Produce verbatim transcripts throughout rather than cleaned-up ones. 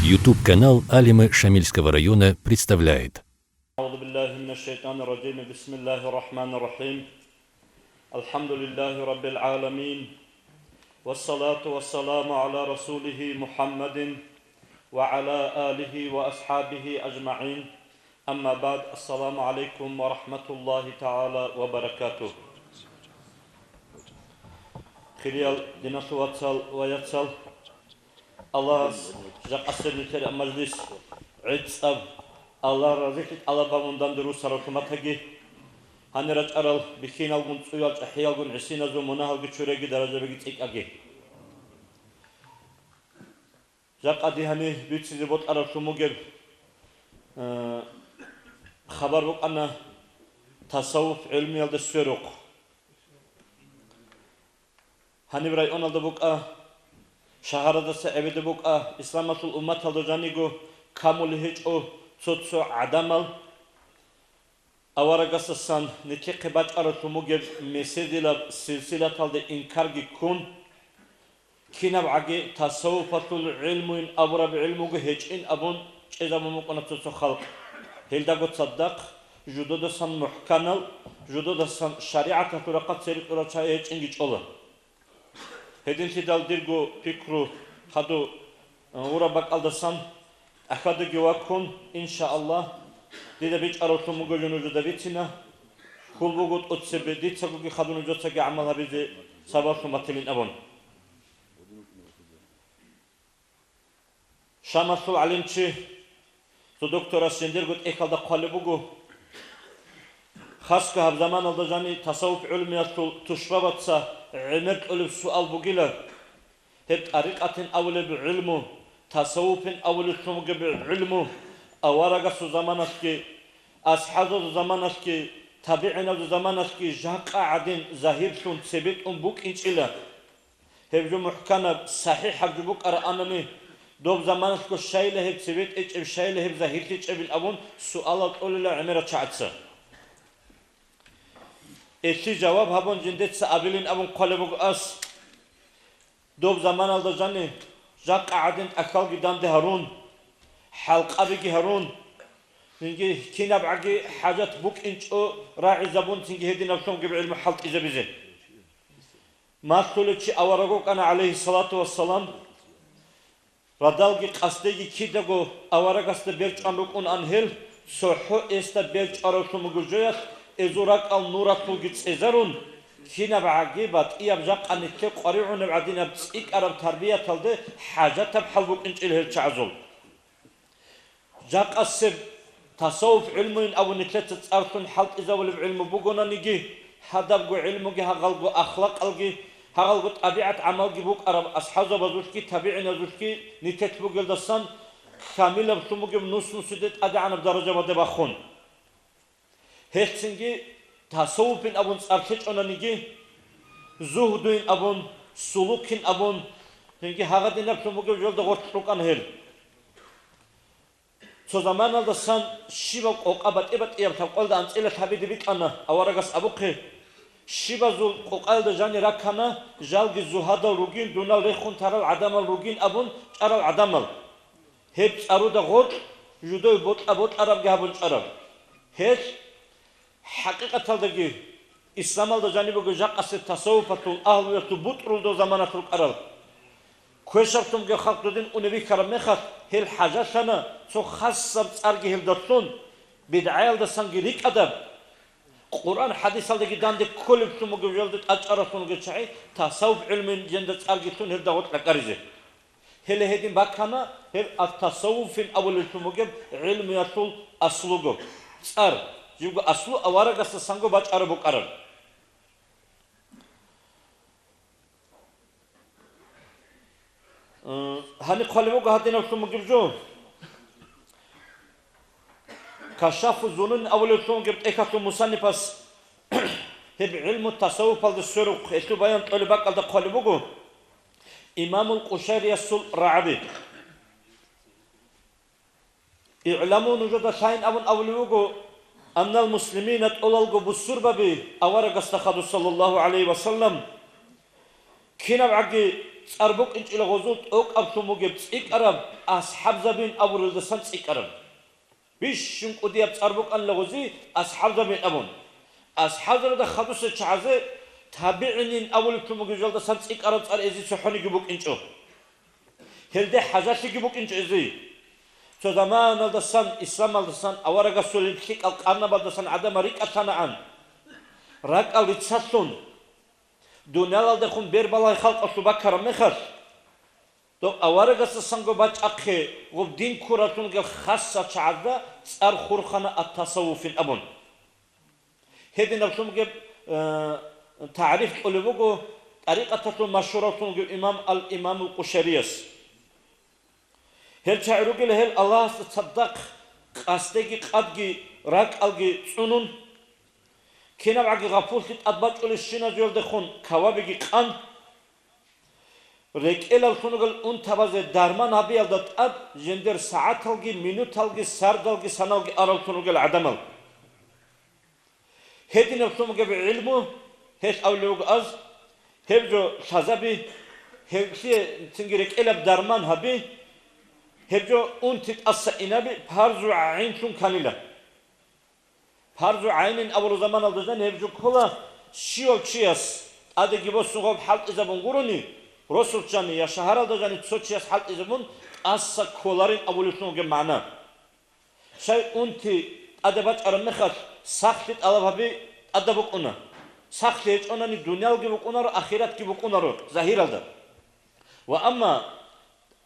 YouTube-канал Алимы Шамильского района представляет. أعوذ بالله من الشيطان الرجيم. بسم الله الرحمن الرحيم. الحمد لله رب العالمين. والصلاة والسلام على رسوله محمد وعلى آله وأصحابه أجمعين. أما بعد. السلام عليكم ورحمة الله تعالى وبركاته. Хириял диналъул вацал ва яцал, Аллагьас жакъасеб нилъер мажлис гӀицӀаб, Аллагь разилъи тӀалаб гьабун данде руссаралъун батаги, гьанир рачӀарал бихьиналгун, цӀуял чӀахӀиялгун гӀисиназул мунагьалги чуреги даражабиги цӀикӀкӀаги. Жакъа дие гьанир бицизе бокьараблъун бугеб, э, хабар букӀана тасаввуф гӀилмуялда сверухъ. Гьаниб районалда букӀа, шагьарадаса гӀебеде букӀа, исламалъул умматалда жаниго камулеб гьечӀо цо-цо гӀадамал, аварагасдасан нилъехъе бачӀараблъун бугеб меседилаб силсилаталде инкарги ккун, кинабгӀаги тасаввуфалъул гӀилмуйин абураб гӀилмуго гьечӀин абун чӀезабун букӀана цо-цо халкъ. Гьелдаго цадахъ жудодасан мухӀканал, жудодасан шаригӀаталъул рахъалъ цере кьурал чагӀи гьечӀинги чӀола. Гьединлъидал дирго пикру хадуб, э, гьураб бакӀалдасан тӀахьаздаги ваккун, иншааллагь, дида бичӀчӀараблъун буго жо нужеда бицина, хьул буго тӀоцебе дицагоги хадуб нужецаги гӀамал гьабизе сабаблъун батилин абун. Шамалъул гӀалимчи, цо докторас жиндирго тӀехьалда хъвалеб буго, хасго гьаб заманалда жани тасаввуф гӀилмуялъул тушбабаца гӀемер кьолеб суал бугила, гьеб тӀарикъатин абулеб гӀилму, тасаввуфин абулеблъун бугеб гӀилму аварагасул заманалъги, асхӀабзабазул заманалъги, табигӀиназул заманалъги жакъа гӀадин загьирлъун цебетӀун букӀинчӀила. Гьеб жо мухӀканаб, сахӀихӀаб жо букӀараанани, доб заманалъго щайила гьеб цебетӀечӀеб, щайила гьеб загьирлъичӀебин абун суалал кьолила гӀемерал чагӀаца. Гьелъие жаваб гьабун жиндеца абилин абун хъвалеб буго ас. Доб заманалда жани жакъа гӀадин тӀахьалги данде гьарун, хӀалкъабиги гьарун, цинги кинабгӀаги хӀажат букӀинчӀо рагӀизабун, цинги гьединаблъунги гӀилму хӀалтӀизабизе. Малъулев чи авараг вукӀана, гӀалайгьиссалату вассалам, радалги къасдеги кидаго аварагасда берчӀван рукӀунаан гьел, цохӀо эсда берчӀваравлъун буго жоялъ, эзул ракӀал нуралъулги цӀезарун, кинабгӀаги батӀияб жакъа нилъер къваригӀунеб гӀадинаб цӀикӀкӀараб тарбияталде хӀажатаб хӀал букӀинчӀила гьел чагӀазул. Жакъасеб тасаввуф гӀилмуйин абун нилъеца цӀарлъун хӀалтӀизабулеб гӀилму бугонаниги, гьадабго гӀилмуги, гьагъалго ахлакъалги, гьагъалго тӀабигӀат-гӀамалги букӀараб асхӀабзабазулъги табигӀиназулъги нилъелъ бугелдасан, камилаблъун бугеб нус-нусиде тӀадегӀанаб даражабаде бахун. Гьелъцинги тасаввуфин абун цӀар лъечӀонаниги, зугьдуйин абун, сулукин абун, цинги гьагъадинаблъун бугеб жолда гъоркь рукӀана гьел. Цо заманалдасан щибаб къокъа батӀи-батӀияб лъабкъоялда анцӀила лъабиде бикьана аварагас абухъе. Щибазул къокъаялда жани раккана, жалги зугьадал ругин, дунал рехун тарал гӀадамал ругин абун чӀарал гӀадамал. Гьеб цӀаруда гъоркь жудой бокьа-бокьарабги гьабун чӀараб. Гьелъ хӀакъикъаталдаги исламалда жанибего жакъасеб тасаввуфалъул агьлуялъул бутӀрулдул заманалъ рукӀарал. Квешаблъунги халкъ додин унеб бихьараб мехалъ, гьел хӀажалъана цо хасаб цӀарги гьелдалъун, бидгӀаялдасанги рикӀкӀадаб, Къуръан-хӀадисалдаги данде кколеблъун бугеб жоялде тӀадчӀаравлъун вугев чагӀи тасаввуф гӀилмуйин жинда цӀарги лъун гьелда гъоркь ракӀаризе. Гьеле гьедин баккана гьеб ат-тасаввуфин абулеблъун бугеб гӀилмуялъул аслуго. ЦӀар, жибго аслу аварагасдасанго бачӀараб букӀараб. Э, гьаниб хъвалеб буго гьадинаблъун бугеб жо. Кашафу Зунун абулеблъун бугеб тӀехьалъул мусаннифас гьеб гӀилму тасаввуфалда сверухъ гьелъул баян кьолеб бакӀалда хъвалеб буго Имамул Къушайриясул рагӀаби. «ИгӀламу», нужеда лъайин абун абулеб буго, «аннал муслимина», тӀолалго бусурбаби аварагасда хадур, саллаллагьу гӀалайгьи ва саллам, кинабгӀаги цӀар букӀинчӀила гъозул тӀокӀаблъун бугеб цӀикӀкӀараб асхӀабзабин абуралдасан цӀикӀкӀараб. Бищун кӀудияб цӀар букӀанила гъози асхӀабзабин абун. АсхӀабзабазда хадусел чагӀазе табигӀинин абулеблъун бугеб жалдасан цӀикӀкӀараб цӀар эзи цохӀониги букӀинчӀо. Гьелде хӀажалъиги букӀинчӀо эзи. Цо заманалдасан, исламалдасан, аварагасул лъикӀал къарнабаздасан гӀадамал рикӀкӀалъанагӀан. РакӀал риццалъун, дуниялалдехун бербалагьи халкъалъул бакараб мехалъ, доб аварагасдасанго бачӀахъе гъуб дин ккураллъунги хасал чагӀазда цӀар хурхана ат-тасаввуфин абун. Гьединаблъун бугеб, э, тагӀриф кьолеб буго тӀарикъаталъул машгьуравлъун вугев имам ал-Имамул Къушарияс. Гьел чагӀи ругел гьел Аллагьасда цадахъ къасдеги къадги ракӀалги цӀунун, кинабгӀаги гъапуллъи тӀад бачӀулебщинаб жоялдехун кавабиги къан, рекӀелаллъун ругел унтабазе дарман гьабиялда тӀад жиндир сагӀаталги, минуталги, сардалги саналги араллъун ругел гӀадамал. Гьединаблъун бугеб гӀилму, гьелъ абулеб буго аз, гьеб жо лъазаби, гьелъие цинги рекӀелаб дарман гьаби, гьеб жо унти тӀаса инаби парзу гӀайнлъун кканила. Парзу гӀайнин абураб заманалда жани гьеб жо ккола, щивав чияс тӀадеги босун гъоб хӀалтӀизабун гурони, росулъ жани я шагьаралда жани цо чияс хӀалтӀизабун тӀаса кколарин абулеблъун бугеб магӀна. Щай унти тӀаде бачӀараб мехалъ, сахлъи тӀалаб гьаби тӀадаб букӀуна. Сахлъи гьечӀонани, дуниялги букӀунаро, ахиратги букӀунаро загьиралда. Ва амма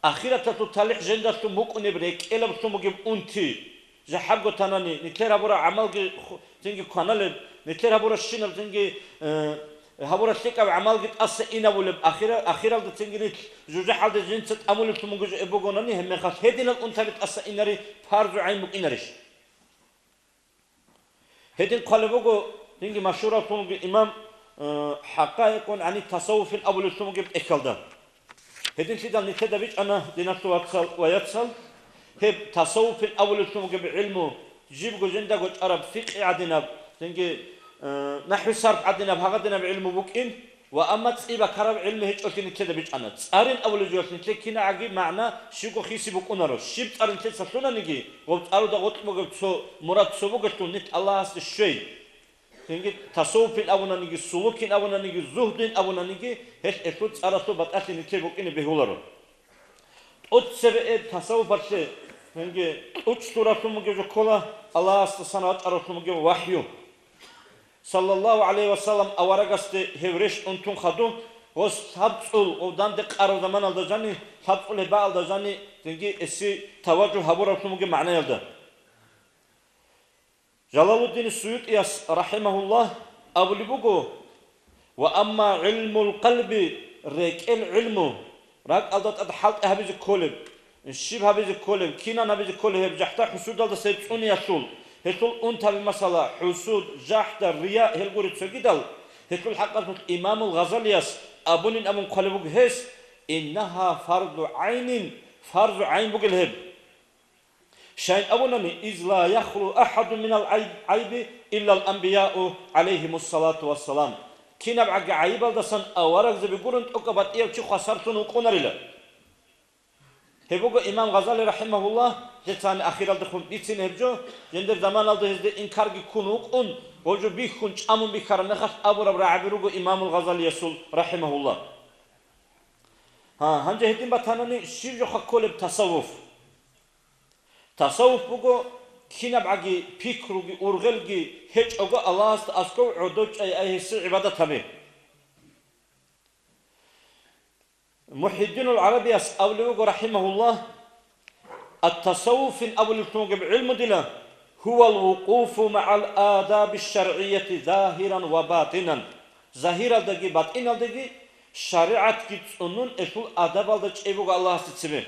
ахираталъул талихӀ жиндалъун букӀунеб рекӀелаблъун бугеб унти, жахӀабго танани, нилъер гьабураб гӀамалги ху-, цинги кваналеб, нилъер гьабурабщинаб цинги, э, гьабураб лъикӀаб гӀамалги тӀаса инабулеб ахира-, ахиралда цинги нилъ жужахӀалде жинца тӀамулеблъун бугеб жо эб бугонани, гьебмехалъ гьединал унтаби тӀаса инари парзу гӀайн букӀинарищ? Гьедин хъвалеб буго, динги машгьуравлъун вугев имам, э, ХӀакъаикъун гӀани тасаввуфин абулеблъун бугеб тӀехьалда. Гьединлъидал нилъеда бичӀчӀана, диналъул вацал ва яцал, гьеб тасаввуфин абулеблъун бугеб гӀилму, жибго жиндаго чӀараб фикъи гӀадинаб, цинги, э, нахӀви сарф гӀадинаб, гьагъадинаб гӀилму букӀин, ва амма цӀи бакараб гӀилму гьечӀолъи нилъеда бичӀчӀана. ЦӀарин абулеб жоялъ нилъее кинагӀаги магӀна щибго хиси букӀунаро. Щиб цӀар нилъеца лъунаниги, гъоб цӀаруда гъоркь бугеб цо мурад цо бугелъул, нилъ Аллагьасде щвей. Цинги тасаввуфин абунаниги, сулукин абунаниги, зугьдин абунаниги, гьелъ гьелъул цӀаралъул батӀалъи нилъее букӀине бегьуларо. ТӀоцебе эб тасаввуфалъе, цинги кьучӀ суралъун бугеб жо ккола Аллагьасдасан вачӀаравлъун бугеб вахӀю. Саллаллагьу гӀалайгьи вассалам аварагасде гьев рещтӀун тун хадуб, гъос лъабцӀул гъов данде къараб заманалда жани, лъабцӀул гьебаалда жани, цинги эси таважугь гьабуравлъун бугеб магӀнаялда. Жалалуддин СуютӀияс, рахӀимагьуллагь, абулеб буго: «Ва амма гӀилмул къалби», рекӀел гӀилму, ракӀалда тӀад хӀалтӀи гьабизе кколеб, щиб гьабизе кколеб, кинан гьабизе кколеб гьеб жахӀда-хӀусудалдаса гьеб цӀуниялъул, гьелъул унтаби масала, хӀусуд, жахӀда, рия гьел гури цогидал, гьелъул хӀакъалъулъ Имамул Гъазалияс абунин абун хъвалеб буго гьес: «Иннагьа фарду гӀайнин», фарзу гӀайн бугел гьеб. Щайин абунани, «Из ла яхлу ахӀадун минал гӀайб-, гӀайби иллал анбияу гӀалайгьимуссалату вассалам». КинабгӀаги гӀайибалдасан аварагзаби гурун тӀокӀаб батӀияв чи хвасарлъун вукӀунарила. Гьеб буго имам Гъазали рахӀимагьуллагь, лъецани ахиралдехун бицине гьеб жо, жиндир заманалда гьезде инкарги ккун вукӀун, гьеб жо бихьун чӀамун бихьараб мехалъ абураб рагӀаби руго имамул Гъазалиясул рахӀимагьуллагь. Гьа, гьанже гьедин батанани, щиб жоха кколеб тасаввуф? Тасаввуф буго, кинабгӀаги пикруги ургъелги гьечӀого Аллагьасда аскӀов гӀодов чӀай ай гьесие гӀибадат гьабе. МухӀиддинул ГӀарабияс абулеб буго, рахӀимагьуллагь: «Ат-тасаввуфин абулеблъун бугеб гӀилму дила, гьувал вукъуфу магӀал адаби шаргӀияти загьиран ва батинан», загьиралдаги батӀиналдаги шаригӀатги цӀунун, гьелъул адабалда чӀей буго Аллагьасда цебе.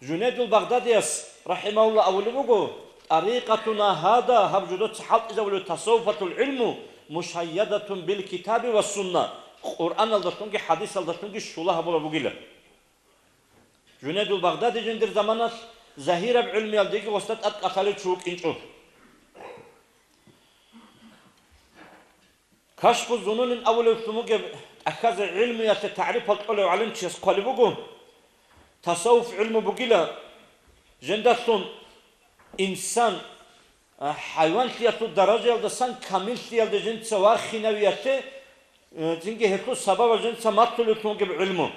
Жунейдул Багъдадияс, рахӀимагьуллагь, абулеб буго: «ТӀарикъатуна гьада», гьаб жо доца хӀалтӀизабулеб тасаввуфалъул гӀилму, «мушайядатун бил китаби ва сунна», Къуръаналдалъунги хӀадисалдалъунги щула гьабулеб бугила. Жунейдул Багъдади жиндир заманалъ загьираб гӀилмиялдеги гъосда тӀад кӀалъалев чи вукӀинчӀо. Кашфу Зунунин абулевлъун бугеб ахаза гӀилмуялъе тагӀрипал кьолев гӀалимчияс хъвалеб буго, тасаввуф гӀилму бугила, жиндалъун инсан, а, хӀайванлъиялъул даражаялдасан камиллъиялде жинца вахинавиялъе, э, цинги гьелъул сабабал жинца малъулевлъун вугеб гӀилму.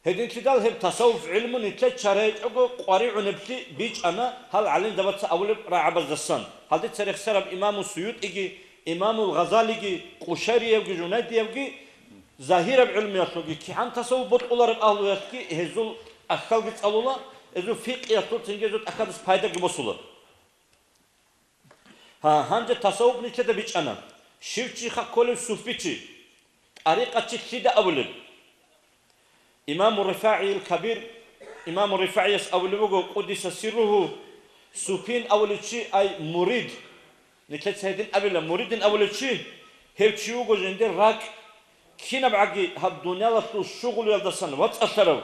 Гьединлъидал гьеб тасаввуф гӀилму нилъер чарайчӀого къваригӀунеблъи бичӀчӀана гьал гӀалимзабаца абулеб рагӀабаздасан. Гьалде церехсараб имаму СуютӀиги, имамул Гъазалиги, Къушайриявги, Жунайдиявги, загьираб гӀилмуялъулги, кигӀан тасаввуф бокьулареб агьлуялъги гьезул аххалги цӀалула, гьезул фикъиялъул цинги гьезул тӀахьазулъ пайдаги босула. Гьа, гьанже тасаввуф нилъеда бичӀчӀана. Щив чиха кколев суфичи, тӀарикъатчи лъида абулеб? Имаму РифагӀийил Кабир, имаму РифагӀияс абулеб буго, къуддиса сирругьу, суфин абулев чи, ай мурид, нилъеца гьедин абила, муридин абулев чи, гьев чи вуго жиндир ракӀ, кинабгӀаги гьаб дуниялалъул щугълуялдасан вацӀцӀалъарав,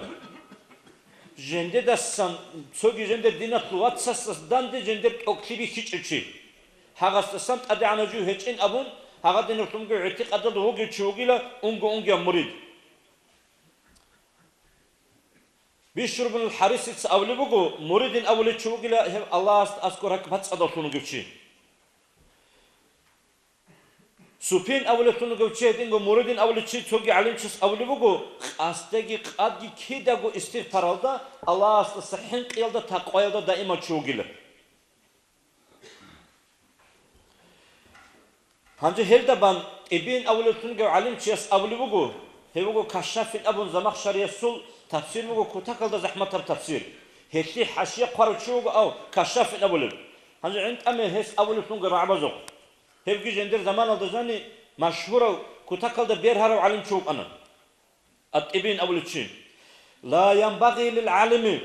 жиндедасан цоги жиндир диналъул вацасдасан данде жиндир тӀокӀлъи бихьичӀев чи. Гьагъасдасан тӀадегӀанав жив гьечӀин абун, гьагъадинавлъунги гӀитикъадалда вугев чи вугила унго-унгояб мурид. Бишр бун Харисица абулеб буго, муридин абулев чи вугила гьев Аллагьасда аскӀор ракӀ бацӀцӀадавлъун вугев чи. Суфин абулевлъун вугев чи гьединго, муридин абулев чи цоги гӀалимчияс абулеб буго, къасдеги къадги кидаго истигъфаралда, Аллагьасдаса хӀинкъиялда, такъваялда даимав чи вугила. Гьанже гьелда бан ТӀиббийин абулевлъун вугев гӀалимчияс абулеб буго, гьев вуго Кашшафин абун Замахшариясул тафсир буго, кутакалда захӀматаб тафсир. Гьелъие хӀашия хъварав чи вуго ав Кашшафин абулев. Гьанже гӀинтӀаме гьес абулевлъунго рагӀабазухъ. Гьевги жиндир заманалда жани машгьурав, кутакалда бергьарав гӀалимчи вукӀана. Ат-ТӀиббийин абулев чи. Ла янбагъи лил гӀалими,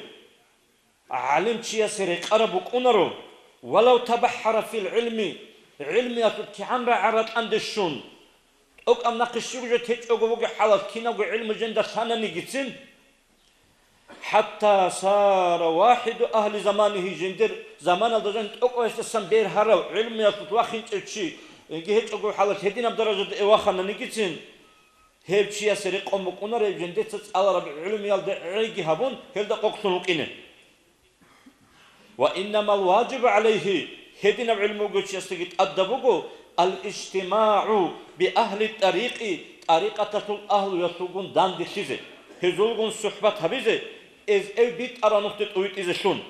гӀалимчиясе рекъараб букӀунаро, валав табаххара фил гӀилми, гӀилмиялъул кигӀан рагӀа-ратӀанде щун, тӀокӀаб нахъе щиб жо течӀого вугеб хӀалалъ кинабго гӀилму жинда лъананигицин, хӀатта сара вахӀиду агьли заманигьи, жиндир заманалда жан тӀокӀаб гьесдасан бергьарав, гӀилмуялъулъ вахинчӀев чи, гьечӀого хӀалалъ гьединаб даражада эвахананигицин, гьев чиясе рекъон букӀунареб жиндеца цӀалараб гӀилмуялда гӀейги гьабун, гьелда къокълъун вукӀине. Ва иннамал важибу гӀалайгьи, гьединаб гӀилму бугев чиясдаги тӀадаб буго, ал-ижтимагӀу би агьли тӀарикъи, тӀарикъаталъул агьлуялъулгун данделъизе, гьезулгун сухӀбат гьабизе, эз-эв битӀараб нухде тӀувитӀизелъун.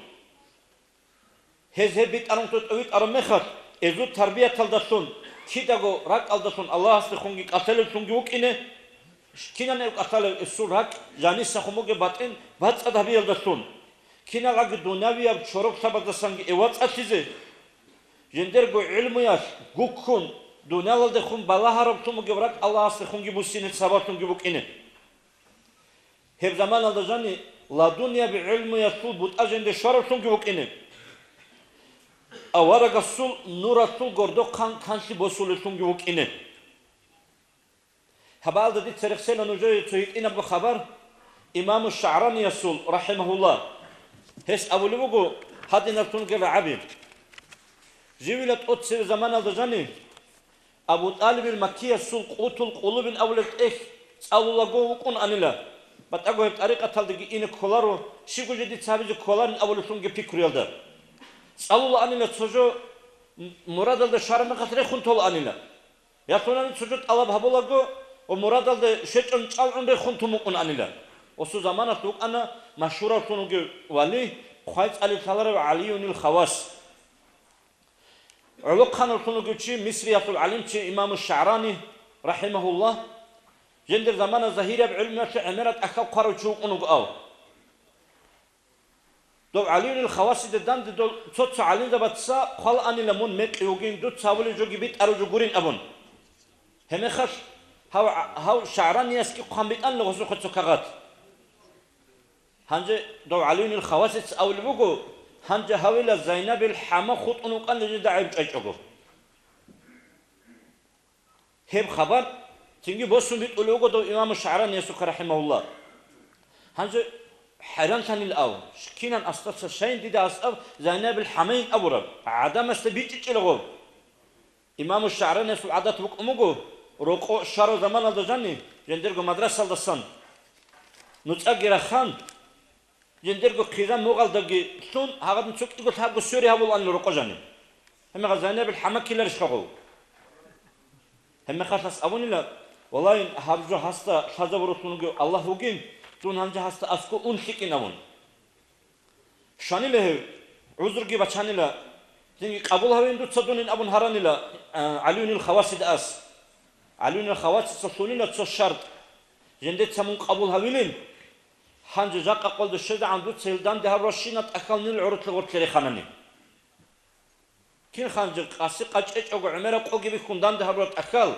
Гьез гьеб битӀараб нухде тӀувитӀараб мехалъ, эзул тарбияталдалъун, кидаго ракӀалдалъун Аллагьасдехунги кӀалъалевлъунги вукӀине, кинанев кӀалъалев эсул ракӀ, жанисахун бугеб батӀин бацӀцӀад гьабиялдалъун. КиналгӀаги дунявияб чороксабаздасанги эвацӀалъизе, жиндирго гӀилмуялъ гуккун, дуниялалдехун балагьараблъун бугеб ракӀ Аллагьасдехунги буссине сабаблъунги букӀине. Гьеб заманалда жани ладунияби гӀилмуялъул бутӀа жинде щвараблъунги вукӀине. Аварагасул нуралъул гордохъан канлъи босулеллъунги вукӀине. Гьабаалда дица рехсела нужее цо гьитӀинабго хабар, имаму ШагӀраниясул, рахӀимагьуллагь. Гьес абулеб буго, гьадиналъун гел гӀаби. Живила тӀоцеве заманалда жани Абу ТӀалибил Маккиясул Къутул Къулубин абулеб тӀехь цӀалулаго вукӀун анила. БатӀаго гьеб тӀарикъаталдаги ине кколаро, щибго жо дица гьабизе кколарин абулеблъунги пикруялда. ЦӀалула анила цо жо, м-, мурадалда щвараб мехалъ рехун тола анила. Ялъунани цо жо тӀалаб гьабулаго ва мурадалда щвечӀун чӀалгӀун рехун тун букӀун анила. Осул заманалъ вукӀана машгьуравлъун вугев вали, хъвай цӀалил лъаларев ГӀалиюнил Хавас. ГӀолохъанавлъун вугев чи, Мисриялъул гӀалимчи имаму ШагӀрани, рахӀимагьуллагь, жиндир замана загьирияб гӀилмуялъе гӀемерал тӀахьал хъварав чи вукӀун вуго ав. Дов ГӀалиюнил Хавасиде данде дол цо-цо гӀалимзабаца хъвалаанила мун мекъи вугин, дуца гьабулеб жоги битӀараб жо гурин абун. Гьебмехалъ гьав, гьав ШагӀраниясги хъван битӀанила гъосухъе цо кагъат. Гьанже дов ГӀалиюнил Хавасица абулеб буго, гьанже гьавила Зайнабил хӀама хутӀун вукӀан нижеда гӀайиб чӀвайчӀого. Гьеб хабар цинги босун битӀулев вуго дов имаму ШагӀраниясухъе, рахӀимагьуллагь. Гьанже хӀайранлъанил ав, кинан асдаса щайин дида асдаб Зайнабил хӀамайин абураб, гӀадамасда бичӀчӀичӀила гъоб. Имаму ШагӀраниясул гӀадат букӀун буго, рокъо щвараб заманалда жани, жиндирго мадрасалдасан нуцӀаги рахан, жиндирго хъизан мугъалдаги лъун, гьагъадин цо кӀиго лъабго сверизе гьабулаанила рокъо жани. Гьебмехалъ Зайнабил хӀама ккеларищ хъагъов? Гьебмехалъ гьас абунила: «Валлагь, гьаб жо гьасда лъазабуралъун вугев Аллагь вугин, дун гьанже гьасда аскӀов ун лъикӀин», – абун. Щванила гьев, гӀузруги бачанила, цинги къабул гьавин дуца дунин абун гьаранила, а, ГӀалиюнил Хавасида ас. ГӀалиюнил Хавасица лъунила цо шартӀ: «Жиндица мун къабул гьавилин, гьанже жакъа къоялда щвезегӀан дуца гьел данде гьабурал щинал тӀахьал нил гӀоролъи гъорлъе реханани». Кин гьанже къаси къачӀечӀого гӀемераб къоги бихьун данде гьабураб тӀахьал,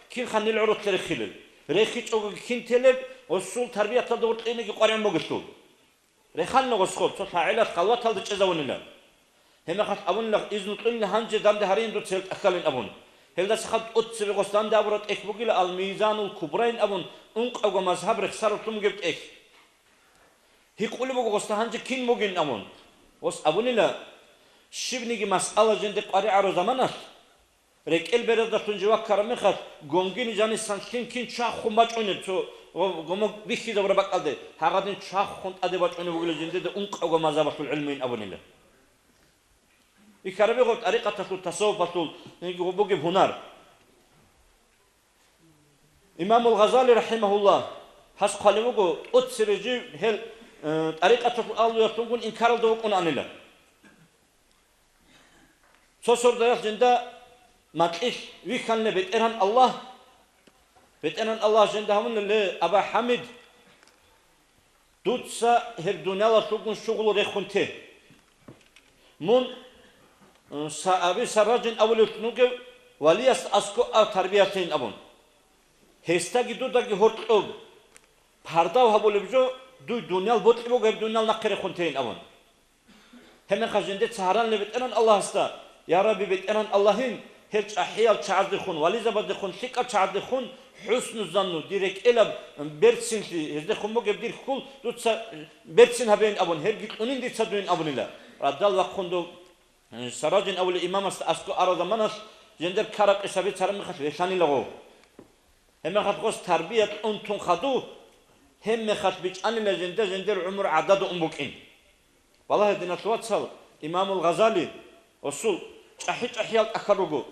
кин нил гӀоролъе рехилел? РехичӀогоги кин телеб, гъосул тарбияталда гъоркьинеги къваригӀун бугелъул? Реханила гъос гъоб, цо лъагӀелалъ халваталда чӀезавунила. Гьебмехалъ абунила: «Изну кьунила, гьанже данде гьарин дуца гьел тӀахьалин», – абун. Гьелдаса хадуб тӀоцебе гъос данде гьабураб тӀехь бугила Ал-Мизанул Кубрайин абун, ункъавго мазгьаб рехсаралъун бугеб тӀехь. Гьикъулеб буго гъосда гьанже кин бугин абун. Гъос абунила: «Щибниги масъала жинде къваригӀараб заманалъ, рекӀел беразда лъун жив ваккараб мехалъ, гонгини жанисан лъим кин чвахун бачӀунеб, цо гъо-, гомог бихьизабураб бакӀалде, гьагъадин чвахун тӀаде бачӀунеб бугила жиндида ункъавго мазгьабалъул гӀилмуйин», – абунила. Икарабигъо тӀарикъаталъул, тасаввуфалъул бугеб гьунар. Имамул Гъазали, рахӀимагьуллагь, гьас хъвалев вуго, тӀоцебе жив гьел, э, тӀарикъаталъул агьлуялъунгун инкаралда вукӀунаанила. Цо сордоялъ жинда макьилъ вихьанила БетӀергьан Аллагь. БетӀергьан Аллагь жинда гьавунила: «Ле, Аба ХӀамид, дуца гьеб дуниялалъулгун щугъул рехун те. Мун, м, Са-, Аби Сарражин абулев вугев валияс аскӀов а тарбиялъейин», – абун. «Гьесдаги дудаги гьоркьоб пардав гьабулеб жо, дуй дуниял бокьи буго, гьеб дуниял нахъе рехун тейин», – абун. Гьебмехалъ жиндеца гьаранила БетӀергьан Аллагьасда: «Я Рабби, БетӀергьан Аллагьин, гьел чӀахӀиял чагӀаздехун, вализабаздехун, лъикӀал чагӀаздехун хӀусну занну, дир рекӀелаб берцинлъи, гьездехун бугеб дир хьул дуца берцин гьабейин», – абун, гьебги кьунин дица дуйин абунила. Радал вахъун дов Саражин абулев имамасда аскӀов арал заманалъ жиндер ккараб къиса бицараб мехалъ веханилаго. Гьебмехалъ гъос тарбия кьун тун хадув, гьебмехалъ бичӀчӀанила жинда жиндер гӀумру гӀадада ун букӀин. Валлагь, диналъул вацал, имамул Гъазали, гъосул чӀахӀи-чӀахӀиял тӀахьал руго,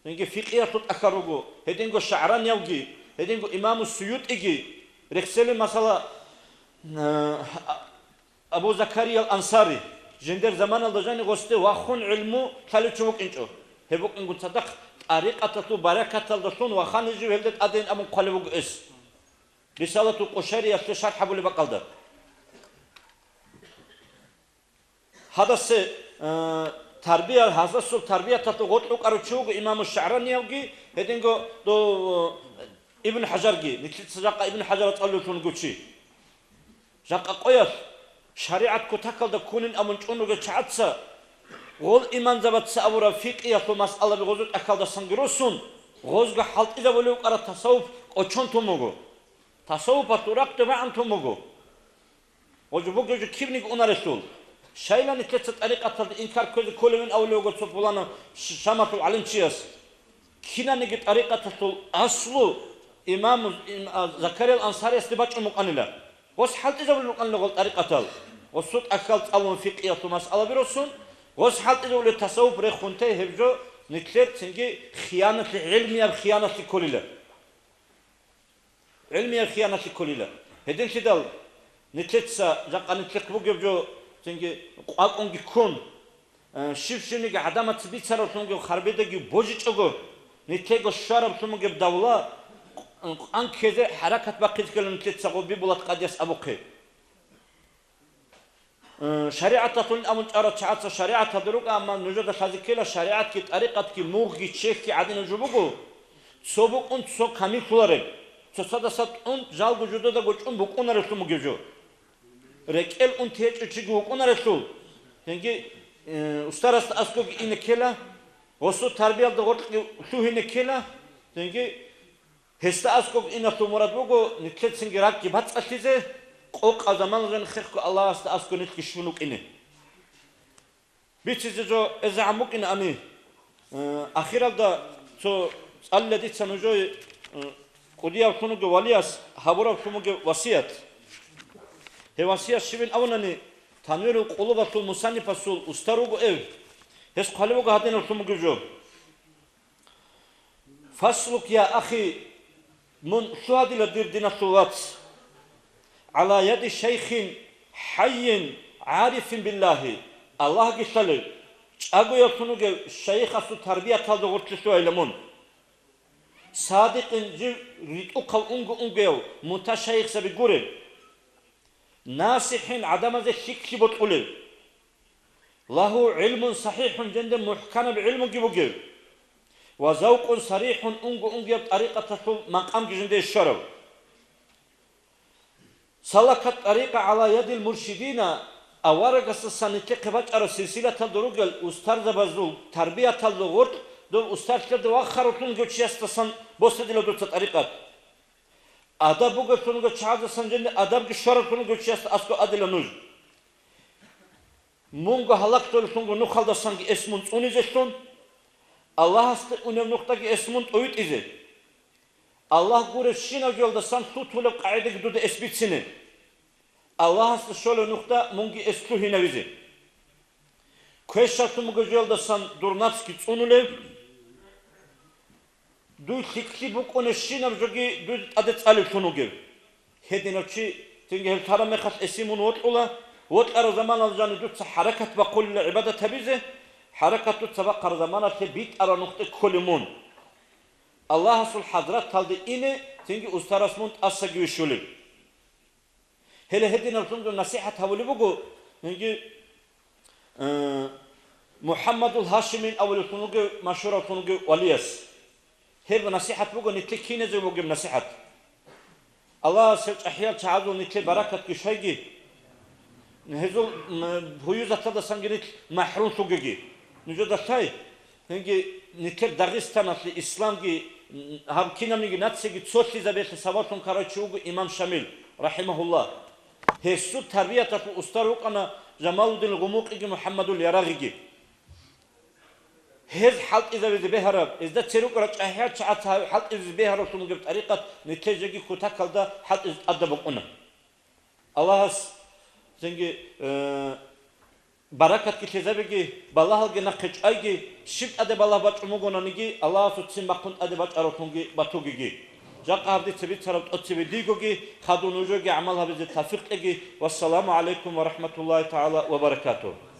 цинги фикъиялъул тӀахьал руго, гьединго ШагӀраниявги, гьединго имаму СуютӀиги, рехсели, масала, э, Абу Закариял Ансари, жиндер заманалда жани гъосде вахун гӀилму лъалев чи вукӀинчӀо. Гьеб букӀингун цадахъ тӀарикъаталъул баракаталдалъун вахани жив гьелде тӀадейин абун хъвалев вуго эс. Рисалатул Къушариялъе шархӀ гьабулеб бакӀалда. Гьадасе, э, тарбия, гьасасул тарбияталъул гъоркь вукӀарав чи вуго имаму ШагӀраниявги, гьединго до, э, Ибн ХӀажарги, нилъеца жакъа Ибн ХӀажар цӀалулев вуго чи. Жакъа къоялъ шаригӀат кутакалда ккунин абун чӀун ругел чагӀаца, гъол имамзабаца абураб фикъиялъул масъалаби гъозул тӀахьалдасанги росун, гъозго хӀалтӀизабулев вукӀараб тасаввуф кӀочон тун буго. Тасаввуфалъул рахъги магӀун тун буго. Гъозул бугеб жо кибниги унарелъул. Щайила нилъеца тӀарикъаталда инкар ккезе кколевин абулев вуго цо пуланав ш-, Шамалъул гӀалимчияс. Кинаниги тӀарикъаталъул аслу имаму, им-, а, Закариял Ансариясде бачӀун букӀанила. Гъос хӀалтӀизабулел рукӀанила гъол тӀарикъатал. Гъосул тӀахьал цӀалун фикъиялъул масъалаби росун, гъос хӀалтӀизабулел тасаввуф рехун те гьеб жо нилъер цинги хияналъи, гӀилмияб хияналъи кколила. ГӀилмияб хияналъи кколила. Гьединлъидал нилъеца жакъа нилъехъ бугеб жо цинги къвакӀунги ккун, э, щив-щивниги гӀадамаца бицараблъунги харбидаги божичӀого, нилъего щвараблъун бугеб давла къ-, къан ккезе хӀаракат бахъизе ккела нилъеца гъо Бибулат къадияс абухъе. Э, шаригӀаталъулин абун чӀарал чагӀаца шаригӀаталда рукӀа, амма нужеда лъазе ккела шаригӀатги, тӀарикъатги, мугъги, чехьги гӀадинаб жо буго, цо букӀун цо камиллъулареб, цоцадаса тӀун жалго жудадаго чӀун букӀунаревлъун бугеб жо. РекӀел ун течӀев чиги вукӀунарелъул, цинги, э, устарасда аскӀовги ине ккела, гъосул тарбиялда гъоркьги лъугьине ккела, цинги гьесда аскӀов иналъул мурад буго нилъецинги ракӀги бацӀцӀалъизе, къокъаб заманалда жанихъехъго Аллагьасда аскӀов нилъги щун вукӀине. Бицизе жо эзегӀан букӀинаани, э, ахиралда Цо цӀалила дица нужее, э, кӀудияв лъугьунги валияс гьабурав лъугьунги васият. Гьев васият щибин абунани, танвирул къулубалъул мусаннифасул устар руго эв. Гьес хъвалев вуго гьадинав лъугьунги жо. Фаслук, я ахи, мун лъугьадила, дир диналъул вац, гӀала яди шайхин хӀайин гӀарифин биллагьи, Аллагьги лъалев, чӀагояв лъугьунги шайихасул тарбияталда гъорлъе лъугьайила мун. Садикъин, жив ритӀухъав унго-унгояв муташайихзаби гурев. НасихӀин, гӀадамазе лъикӀлъи бокьулев. Лагьу гӀилмун сахӀихӀун, жинда мухӀканаб гӀилмуги бугев. Ва завкъун сарихӀун, унго-унгояб тӀарикъаталъул макъамги жинда щварав. Салакат тӀарикъа гӀала ядил муршидина, аварагасдасан нилъехъе бачӀараб силсилаталда ругел устарзабазул тарбияталда гъорлъ дов устарлъиялда вахарав лъугьунги чиясдасан босадила дуца тӀарикъат. Адаб бугев лъугьунги чагӀаздасан жинда адабги щварав лъугьунги чиясда аскӀов адила нуж. Мунго гьалаклъулев лъугьунги нухалдасанги эс мун цӀунизелъун, Аллагьасде унев нухдаги эс мун тӀовитӀизе. Аллагь гуребщинав жоялдасан лъутулеб къагӀидаги дуда эс бицине. Аллагьасда щолев нухда мунги эс лъугьинавизе. Квешалъун бугев жоялдасан дур напсги цӀунулев, дуй лъикӀлъи букӀунебщинаб жоги дуй тӀаде цӀалевлъун вугев. Гьединав чи, цинги гьев тараб мехалъ эсин мун вокьула, вокьарав заманалда жанив дуца хӀаракат бахъулила гӀибадат гьабизе, хӀаракат дуца бахъараб заманалъе битӀараб нухде кколев мун. Аллагьасул хӀазраталде ине, цинги устарас мун тӀасаги вищулев. Гьеле гьединаблъун дун насихӀат гьабулеб буго, гьенги, э, МухӀаммадул Гьашимин абулевлъун вугев машгьуравлъун вугев валияс. Гьеб насихӀат буго нилъе киназе вугеб насихӀат. Аллагьас гьев чӀахӀиял чагӀазул нилъе баракатги щвайги, гьезул, м, гьуюзаталдасанги нилъ махӀрумлъугеги. Нужеда лъай, Гьенги нилъер Дагъистаналъе исламги, м, гьаб кинабниги нацияги цолъизабиялъе сабаблъун ккарав чи вуго имам Шамил, рахӀимагьуллагь. Гьесул тарбияталъул устар вукӀана Жамалудин Гъумукъиги МухӀаммадул Ярагъиги. Гьез хӀалтӀизабизе бегьараб, гьезда церукӀарал чӀахӀиял чагӀаца гьаб хӀалтӀизабизе бегьаравлъун бугеб тӀарикъат нилъер жеги кутакалда хӀалтӀизе тӀадаб букӀуна. Аллагьас цинги, э, баракатги лъезабеги, балагьалги нахъе чӀвайги, щиб тӀаде балагь бачӀун бугонаниги, Аллагьасул ццин бахъун тӀаде бачӀаравлъунги батугеги. Жакъа гьаб дица бицараб тӀоцебе дигоги, хадув нужееги гӀамал гьабизе тавфикъ кьеги. Вассаламу гӀалайкум ва рахӀматуллагьи тагӀала ва баракатугь.